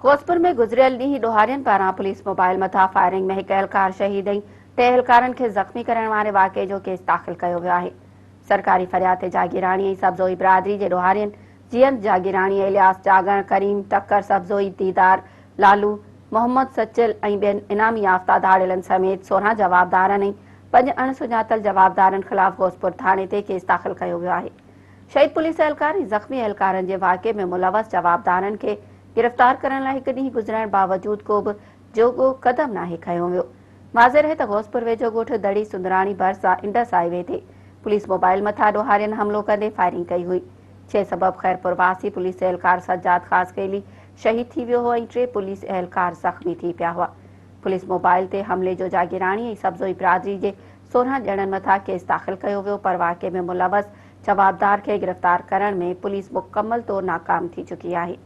غوثپور ۾ گذريل ڏينهن ڏوهارين پاران پوليس موبائل مٿان فائرنگ ۾ هڪ اهلڪار شهيد ۽ ٽي اهلڪارن کي زخمي ڪرڻ واري واقعي جو ڪيس داخل ڪيو ويو آهي. سرڪاري فرياد تي جاگيراڻي ۽ سبزوئي برادري جي ڏوهارين جيئند جاگيراڻي، الياس جاڳڻ، ڪريم ٽڪر سبزوئي، ديدار لالو، محمد سچل ۽ ٻين انعام يافته ڌاڙيلن سميت 16 جوابدارن ۽ پنج اڻ سڃاتل جوابدارن خلاف غوثپور ٿاڻي تي ڪيس داخل ڪيو ويو آهي. شهيد پوليس اهلڪار ۽ زخمي اهلڪارن جي واقعي ۾ ملوث جوابدارن کي گرفتار ڪرڻ لاء هڪ ڏينهن گذرڻ باوجود ڪو به جوڳو قدم ناهي کنيو ويو. واضح رهي ته غوثپور ويجهو ڳوٺ دڙي سندراڻي ڀرسان انڊس هاء وي تي پوليس موبائل مٿان ڏوهارين حملو ڪندي فائرنگ ڪئي هئي جنهن سبب خيرپور واسي پوليس اهلڪار سجاد خاصخيلي شهيد ٿي ويو هو ۽ ٽي پوليس اهلڪار زخمي ٿي پيا هئا. پوليس موبائل تي حملي جو جاگيراڻي ۽ سبزوئي برادري جي 16 ڄڻن مٿان ڪيس داخل ڪيو ويو پر واقعي ۾ ملوث جوابدار کي گرفتار ڪرڻ ۾ پوليس مڪمل طور ناڪام ٿي چڪي آهي.